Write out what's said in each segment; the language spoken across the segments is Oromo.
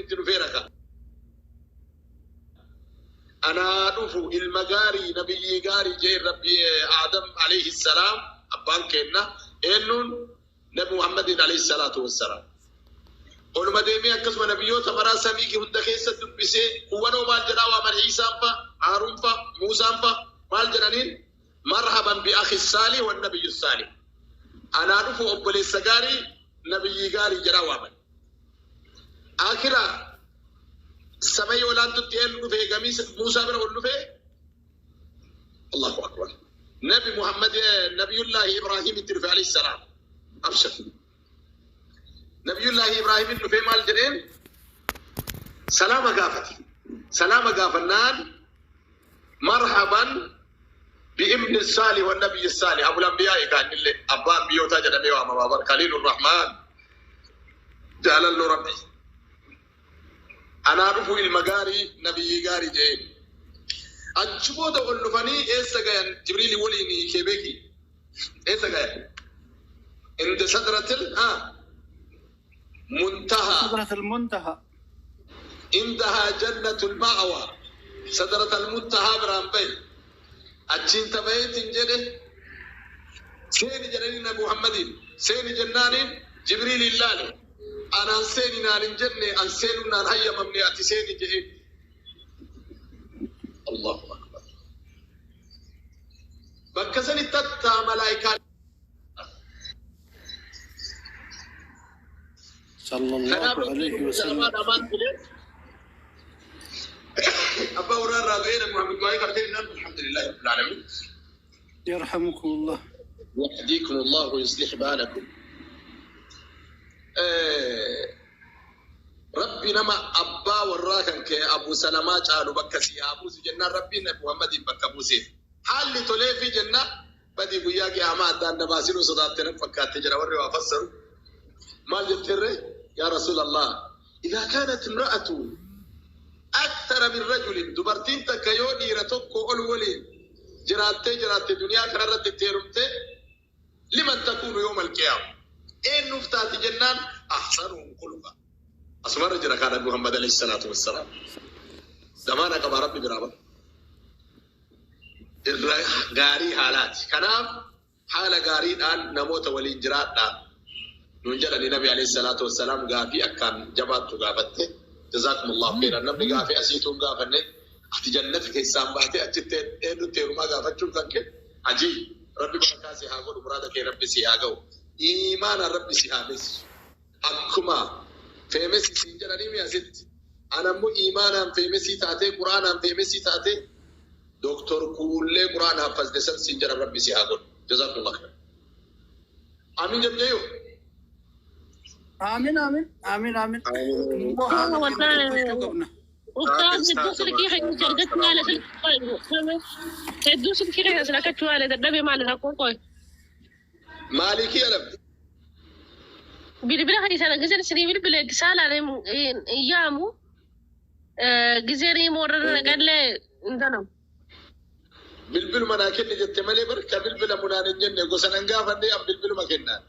Jibriilitti dhufeera ka. Anaa dhufu ilma gaarii, nabiyyii gaarii jeen Rabbi. Aadam alayhi salaam abbaan keenna eenyuun? Nabi Muhammadiin alayhi salaatu wassalaam. Oluma deemee akkasuma nabiyyoota maraa samii hunda keessa dubbisee, kuwwanoo maal jedhaa waaman? Iisaan fa, Haaruun fa, Muusaan fa maal jedhaniin? "Marhaban bi akhi saalih wan nabiyyu saalih." Anaa dhufu obboleessa gaarii, nabiyyii gaarii jedhaa waaman. Akira samii olaantutti eenyu dhufee gamii Muusaa bira ol dhufee? Allahu akbar. Nabi Muhammad, Nabiyullahi Ibrahim itti dhufe alayhi salaam. Abshir. Nabiyullahi Ibrahim dhufee maal jedheen? Salaama gaafate. Salaama gaafannaan "Marhaban bi ibni saalih wa nabiyyi saalih." Abul anbiyaa egaa innillee abbaa ambiyootaa jedhamee waamama bar, Khaliilur Rahmaan, jaalallu Rabbi. Anaa dhufu ilma gaarii, nabiyyii gaarii jedheen. Achi booda ol dhufanii eessa gayan? Jibriili waliin keebeki eessa gayan? Inda sadratil muntaha. Sidratul Muntaha. Indahaa jannatul ma'wa. Sadratal muntahaa biraan bahe. Achiin tabaheetiin jedhe, seeni jedhanii Nabi Muhammadiin. Seeni jennaaniin Jibriil ilaale. Anaan seeni naan hin jenne, an seenuun naan hayyamamne, ati seeni jedheen. Allahu akbar. Bakka sanitti hattaa malaayikaa Sallallahu alayhi wa sallam. Abbaa warraa irraa du'ee Nabi Muhammad du'aa qartee jennaan, alhamdulillahi rabbil alamin. يرحمكم الله. يهديكم الله ويصلح بالكم. Rabbi nama abbaa warraa kan kee Abu Salamaa caalu bakka si haa buusu jennaan, Rabbiin Nabi Muhammadiin bakka buuseef. Haalli toleefi jennaan, badii guyyaa qiyaamaa addaan dabaasinuu sodaatte nan fakkaatte jedha warri waa fassaru. Maal jetteerre? "Yaa Rasuulallah, إذا كانت امرأة أكثر من رجل, dubartiin takka yoo dhiira tokko ol waliin jiraattee jiraatte, duniyaa kanarratti itti heerumte, لمن تكون يوم القيامة, eenyuuf taati?" jennaan, "أحسنهم خلقا." Asumarra jira kaa Nabi Muhammad alayhi salaatu wassalaam. Zamaana qabaa Rabbi biraa bara. Irra gaarii haalaati. Kanaaf haala gaariidhaan namoota waliin jiraadhaa. Nuun jedhani Nabi alayhi salaatu wassalaam. Gaafii akkaan jabaattu gaafatte. جزاكم الله خيرا. Namni gaafii asiituun gaafanne, ati jannata keessaan baatee achitti eenyutti heerumaa gaafachuun kan kee ajiib. Rabbi barakaa si haa godhu, muraada kee Rabbi si haa ga'u. Iimaanaan Rabbi si haa beeksisu. Akkuma famous siin jedhanii mi asitti. Anammoo iimaanaan famous taatee, Quraanaan famous taatee, Dooktor Kuullee Quraana haffazde san siin jedhan Rabbi si haa godhu. جزاكم الله خيرا. Amiin jabjeeyyoo. Amiin, amiin, amiin, amiin. Immoo haala Wallahi. keenya dubbachuu qabna. Ustaaz, hedduu silkii keenya argachuu haala, hedduu silkii keenya sin akkachuu haala dadhabee, maali rakkoo qoy? Maalikii alabde. Bilbila keessa giseen isinii bilbila itti saalaan hin yaamu, giseen immoo warra naqallee hin ganamu. Bilbiluma naa kenni jette malee bar ka bilbila munaan hin jenne gosa nan gaafannee an bilbiluma kennaan.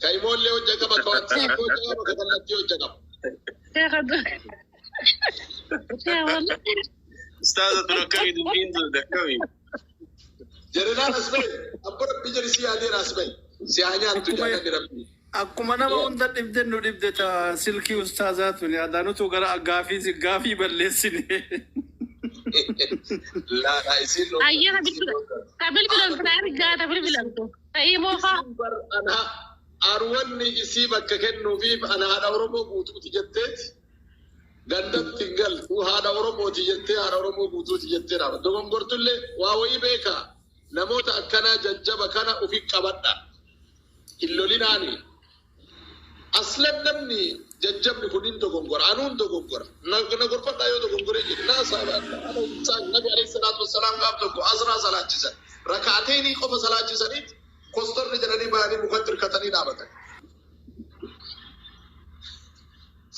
Ka imoollee hojja qaba, ka WhatsApp hojja qaba, ka kallattii hojja qaba. Ustaaza, tun akkamii dubbiin tun akkamii? Jedhanaan as bahi. Abbo, Rabbi jedhi si yaadeera, as bahi. Si haa nyaattu jaalalli Rabbi. Akkuma nama hunda dhibde nu dhibde ta silkii ustaazaa tuni adaanutu gara gaafii gaafii balleessine. Laala isiin Ayyana bilbila. Ta bilbilamtu na ergaa ta bilbilamtu. Ta imoo faa. Bar ana arwanni isii bakka kennuufiif ana haadha Oromoo guutuuti jetteeti. Gandatti hin galtu, haadha Oromooti jettee, haadha Oromoo guutuuti jettee dhaaba. Dogongortullee waa wayii beekaa, namoota akkanaa jajjaba kana ufi qabadha. Hin lolinaani. Aslan namni jajjabni kun hin dogongora. Anuun dogongora. Na gorfadhaa yoo dogongoree jedhe. Na saaba. Ana insaan Nabi alayhi salaatu wassalaam gaaf tokko asraa salaachisan. Raka'ateenii qofa salaachisaniit kostorri jedhanii bahanii mukatti hirkatanii dhaabatan.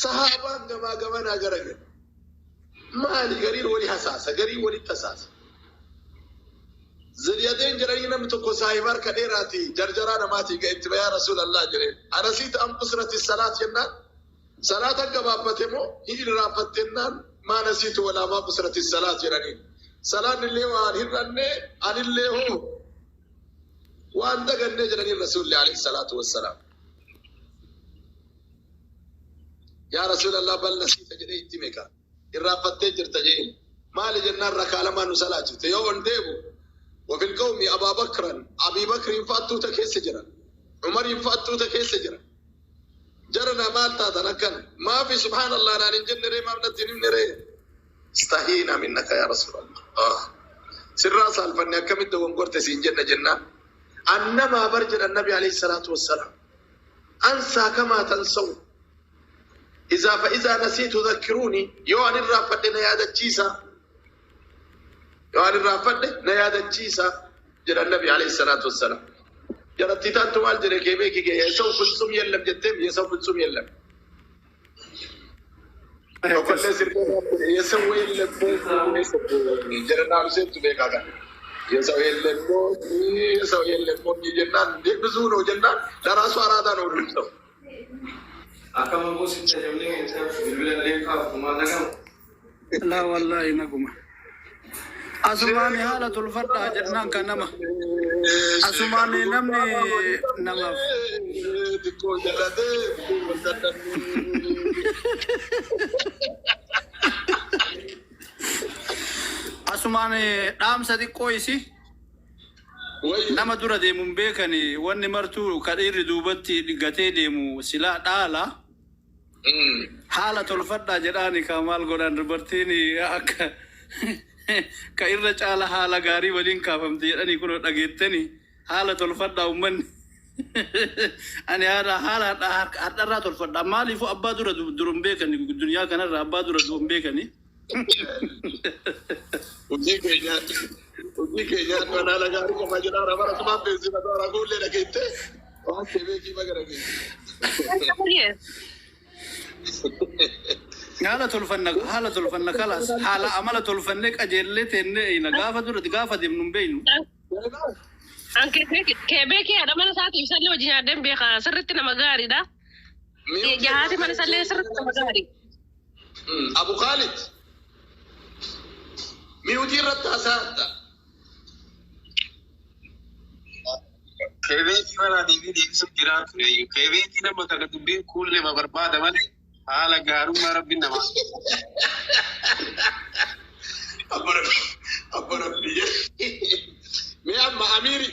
Sahaabaan gamaa gamanaa garagale. Maali, gariin wali hasaasa, gariin walitti hasaasa. Ziliyadeen jedhanii namni tokko saahiba harka dheeraati, jarjaraa namaatii ga'e itti, "Yaa Rasuulallah," jedheen. "أنسيت أم قصرت الصلاة?" jennaan. Salaata gabaabbate moo hin irraanfattennaan maa nasiitu walaa maa qusirati salaat jedhaniin. Salaan illee waan hir'anne anillee hoo waan dagannee jedhaniin Rasuulli alayhi salaatu wassalaam. Yaa Rasuulallah, bal nasiita jedhee itti meeqa irraanfattee jirta jeen. Maali jennaan rakaa lamaan nu salaachifte yoo ol deemu. وفي القوم أبا بكر، أبي بكر فأتو تكيس جرا، عمر فأتو تكيس جرا. جرنا مال تاتا كان ما في سبحان الله أنا نجن ري ما بنتين ري. استحينا منك يا رسول الله، آه سر راس الفن كم الدوم قرت سين جنة جنة أنما برجل النبي عليه الصلاة والسلام أنسى كما تنسون إذا فإذا نسيت ذكروني. يو أن الرافد يا تشيسا، يو أن الرافد يا تشيسا جل النبي عليه الصلاة والسلام. جرى تيتان تمال جرى كيبي كي የሰው ፍጹም የለም ጀቴም የሰው ፍጹም የለም። የሰው የለም ጀረና ሴቱ ቤካጋ የሰው የለም የሰው የለም ጀናን እንዴ ብዙ ነው ጀናን ለራሱ አራዳ ነው ሁሉም ሰው። Akkama gosi tajaajilee bilbila illee kaafu maal nagama. Laa wallaahi naguma. Asumaani haala tolfadhaa jennaan kan nama. Asumaani namni namaaf. Xiqqoo jallatee wal dadhabee. Asumaani dhaamsa xiqqoo isi nama dura deemu hin beekani wanni martuu ka dhiirri duubatti gatee deemu silaa dhaala. Haala tolfadhaa jedhaani ka maal godhan dubartiin akka ka irra caala haala gaarii waliin kaafamte jedhanii kunoo dhageettani haala tolfadhaa ummanni. Ani haala haala har'arraa tolfadhaa maaliifuu abbaa dura dur hin beekani duniyaa kanarra abbaa dura dur hin beekani. Hojii keenyaa mana haala gaarii qaba jedhaa bara sumaan beeksisa bara kuullee dhageette waan kee beekii baga dhageette. Haala tolfanna, haala tolfanna, kalaas haala amala tolfannee qajeellee teennee eeyna gaafa dura gaafa deemnu hin beeynu. An keebeekii haadha mana isaatiif isallee hojii nyaadden beeka, sirriitti nama gaariidha. Jahaati mana isallee sirriitti nama gaarii. Abu Khalid mute irratti haasa'atta. Keebeekii mana deebii deebisuuf jiraa ture. Keebeekii nama kana dubbiin kuullee ma barbaada malee haala gaarummaa rabbiin namaa. Abbo Rabbi. Mee amma Amiiri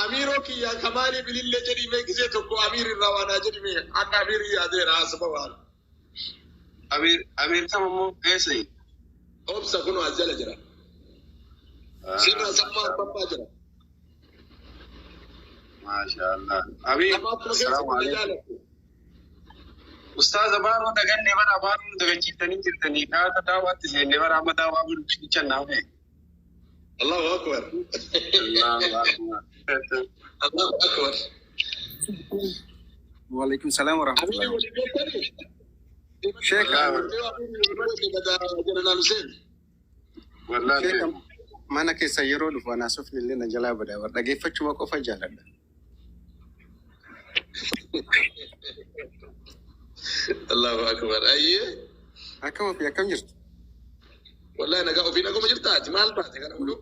Amiiroo kiyyaa Kamaalii bilillee jedhii mee gisee tokko Amiir irraa waanaa jedhi mee akka Amiirii yaadeera haasuma waan. Amiir Amiir kam immoo eessa? Obsa kunoo as jala jira. Sirra sammaa arfaffaa jira. Maashaallah. Amiir. Nama akkuma keessa Salaamu kun alaikum. jaallattu. Ustaaza baaroo dagannee bara baaroo dagachiiftanii jirtanii kaata daawwaatti seenne bara amma daawwaa bulu fiichan naaf. Allahu akbar. Allahu akbar. Allahu akbar. وعليكم السلام ورحمة Amiiri الله. waliin beektanii? Sheek Jeneraal Hussein. Wallaahi. Sheek mana keessa yeroo dhufu anaasofni illee na jalaa bada. Dhaggeeffachuma qofa jaaladha. Allahu akbar. Ayyee. Akkam ofii akkam jirtu? Wallahi nagaa ofii naguma jirtaati maal taate kana godhu?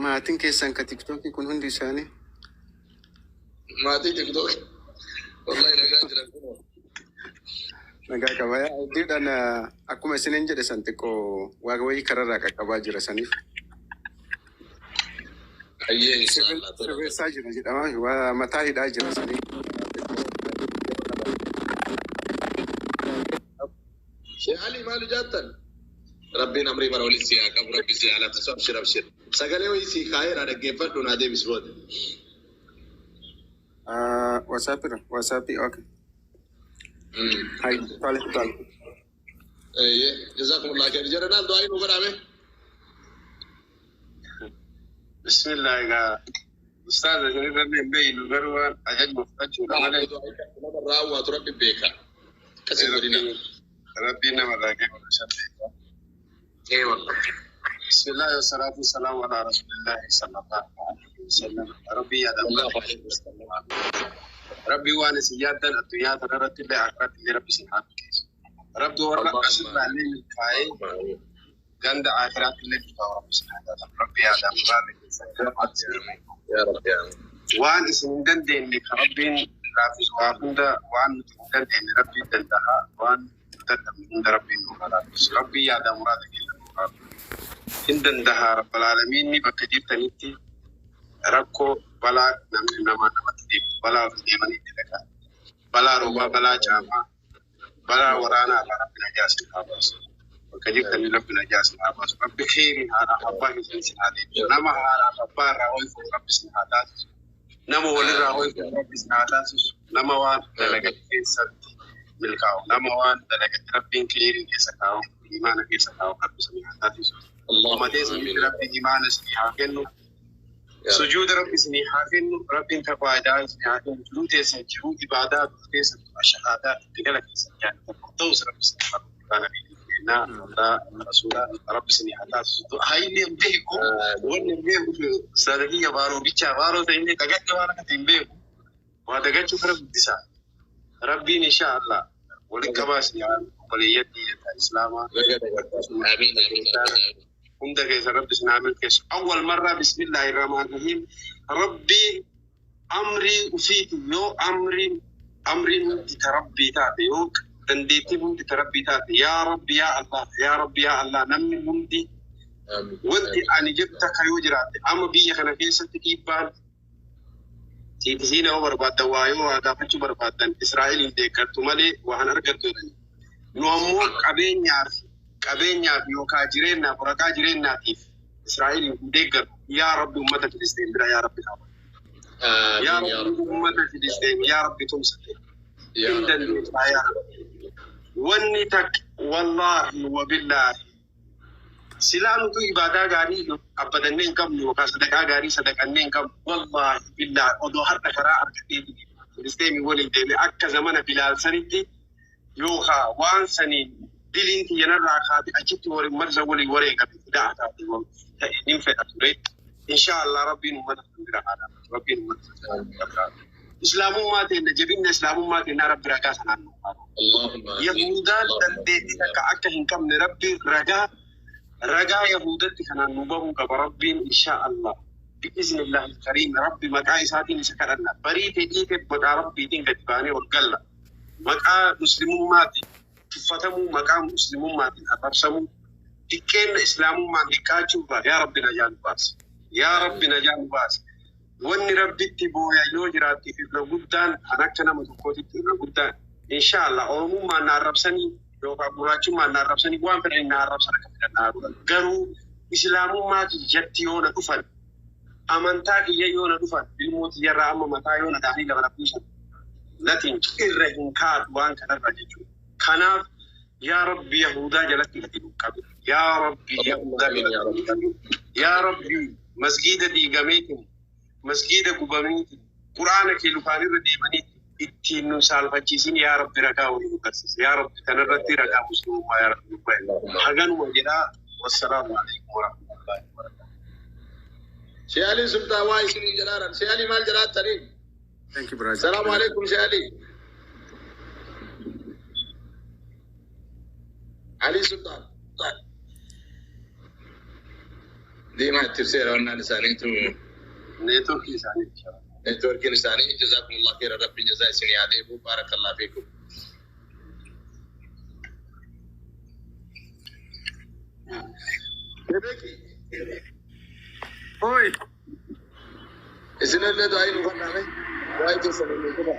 Maatiin keessan ka tiktookii kun hundi isaanii. Maatii TikTok. Wallahi nagaa jiran kunoo. Nagaa qaba. Hedduudhaan akkuma isiniin jedhe san xiqqoo waaqa wayii kararraa qaqqabaa jira saniif. Ayyee inshallah. Sirreessaa jira jedhama. Waa mataa hidhaa jira saniif. Sheekh Ali maal jaattan? Rabbiin amrii bara waliin si haa qabu, rabbi si haa laaffisu, abshir abshir. Sagalee wayii si kaa'eera dhaggeeffadhu naa deebis booda. WhatsApp irra. WhatsApp, okay. Hai, tole tole. Ayyee jazakumullah khair. Jeneraal du'aa nu godhame. Bismillah egaa. Ustaaza isinirra hin beeynu garuu waan ajajuma fudhachuudha malee. Nama raawwatu rabbi beeka. Akkasii godhina. Rabbiin namarraa kennu isa beeka. Ee wallahi. بسم الله والصلاة والسلام على رسول الله صلى الله عليه وسلم. ربي يا الله عليه وسلم. Rabbi waan isin yaaddan addunyaa tanarratti illee akhiratti illee rabbi isin haa milkeessu. Rabbi warra asirraa illee milkaa'ee ganda akiraatti illee milkaa'u Rabbi isin haa taasisu. Rabbi yaadaa muraada keessan galmaatti. Yaa Rabbi amiin. Waan isin hin dandeenye kan Rabbiin laaffisu, waa hunda waan nuti hin dandeenye Rabbiin danda'a, waan nu dadhabne hunda Rabbiin nuuf haa laaffisu. Rabbiin yaadaa muraada keessan nuuf haa guutu. Hin danda'a Rabbal Aalamiinni. Bakka jirtanitti rakkoo balaa namni namaa namatti deemtu, balaa ofii deemanii itti dhaqaa, balaa roobaa, balaa caamaa, balaa waraanaa irraa Rabbi najaa isin haa baasu. Bakka jirtanii Rabbi najaa isin haa baasu. Rabbi kheyriin haadhaaf abbaa keessan isin haa deebisu. Nama haadhaaf abbaa irraa hoyfamu Rabbi isin haa taasisu. Nama walirraa hoyfamu Rabbi isin haa taasisu. Nama waan dalagate keessatti milkaa'u, nama waan dalagate Rabbiin kheyrii keessa kaa'u, imaana keessa kaa'u Rabbi isin haa taasisu. Uummatee sanitti Rabbi imaana isin haa kennu. Sujuuda Rabbi isinii haa kennu. Rabbiin taqwaa idaa isinii haa kennu. Jiruu teessan jiruu ibaadaa teessan shahaadaa itti gala keessan jaallatama ta'us Rabbi isinii haa kennu. Kana kennaa Allah rasuula Rabbi isinii haa taasisu. Hayilee hin beeku, wanni hin beeku sadaqiyya baaroo bichaa baaroo ta'inne dagadhe, waan akka ta'e hin beeku. Waa dagachuu kara guddisaa. Rabbiin insha Allah walitti qabaa isinii haa obboleeyyatti Islaamaa. Amiin, amiin, amiin. Hunda keessa Rabbi isin haa milkeessu. Awwal marraa, bismillaahi rahmaan rahiim. Rabbiin amrii ufiiti, yoo amriin hundi ta Rabbii taate, yoo dandeettiin hundi ta Rabbii taate, yaa Rabbi yaa Allah, yaa Rabbi yaa Allah, namni hundi wanti ani jedhu takka yoo jiraatte, amma biyya kana keessatti dhiibbaan siitisiin yoo barbaaddan, waa yoo waa gaafachuu barbaaddan, Israa'eliin deeggartu malee waa hin argattu jedhani. Nu ammoo qabeenyaaf yookaan jireenyaaf, waraqaa jireenyaatiif Israa'eliin hin deeggaru. Yaa Rabbi, uummata Filisteen bira yaa Rabbi dhaabadhu. Yaa Rabbi, uummata Filisteen yaa Rabbi tumsate. Hin dandeessaa yaa Rabbi. Wanni takka, wallaahi wabillaahi, silaa nutu ibaadaa gaarii abbadannee hin qabnu yookaan sadaqaa gaarii sadaqannee hin qabnu. Wallaahi billaahi, odoo har'a karaa argatee Filisteemii waliin deemee akka zamana Bilaal sanitti yookaan waan saniin diliin xiyyanarraa kaate achitti waliin marsa waliin wareegame fidaa taate ta'e nin fedha ture. Insha Allah Rabbiin uummata kan bira haa dhaabbatu. Rabbiin uummata kan bira haa dhaabbatu. Islaamummaa teenna, jabinna islaamummaa teenna Rabbi ragaa sanaan nuuf haa godhu. Yahudaan dandeettii takka akka hin qabne Rabbi ragaa Yahudatti kanaan nu bahuu qaba Rabbiin insha Allah. Bi'iznillaahi kariim, Rabbi maqaa isaatiin isa kadhanna. Barii fedhiite maqaa Rabbiitiin gadi baanee ol galla. Maqaa muslimummaatiin tuffatamuu, maqaa muslimummaatiin arrabsamuu, xiqqeenna islaamummaan xiqqaachuu irraa yaa Rabbi najaa nu baasi. Yaa Rabbi najaa nu baasi. Wanni Rabbitti booya yoo jiraatte irra guddaan, kan akka nama tokkootitti irra guddaan, insha Allah Oromummaan na arrabsanii yookaan gurraachummaan na arrabsanii, waan fedhan na arrabsan, akka fedhan na godhan. Garuu islaamummaa kiyyatti yoo na dhufan, amantaa kiyya yoo na dhufan, ilmoo kiyyarraa amma mataa yoo na dhahanii lafa na buusan, latiin irra hin kaadhu waan kanarra jechuudha. Kanaaf yaa Rabbi, Yahudaa jalatti gadi nu qabi. Yaa Rabbi, Yahudaa jalatti nu qabi. Yaa Rabbi, masgiida diigameetiin, masgiida gubameetiin, Quraana kee lukaan irra deemanii ittiin nu saalfachiisin. Yaa Rabbi, ragaa walii nu garsiisa. Yaa Rabbi, kanarratti ragaa muslimummaa yaa Rabbi nu bahe. Haganuma jedhaa. Wassalaamu alaikum warahmatullahi wabarakatuh. Sheikh Ali Sultan waa isiniin jedhaaran. Sheikh Ali maal jedhaattaniin? Thank you, brother. Salaamu alaikum, Sheikh Ali. Ali Sultan. Diimaa itti ibseera wannaan isaaniitu. Neetworkii isaanii. Neetworkiin isaanii. Jazaakumullah khairan, Rabbiin jazaa isinii haa deebi'u. Baarakallah fiikum. Beeki. Oi. Isinillee du'aa nu kennaame. Du'aa keessan nu kenna.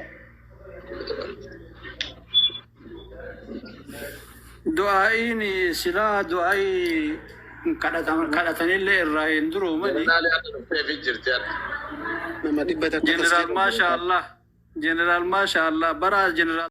Du'aa'iin silaa du'aa'ii kadhatanillee irraa hin duroomani. Jeneraali hadha dhufteefi jirti hadha. Nama 100 Jeneraal, maasha Allah. Jeneraal, maasha Allah. Bara jeneraal.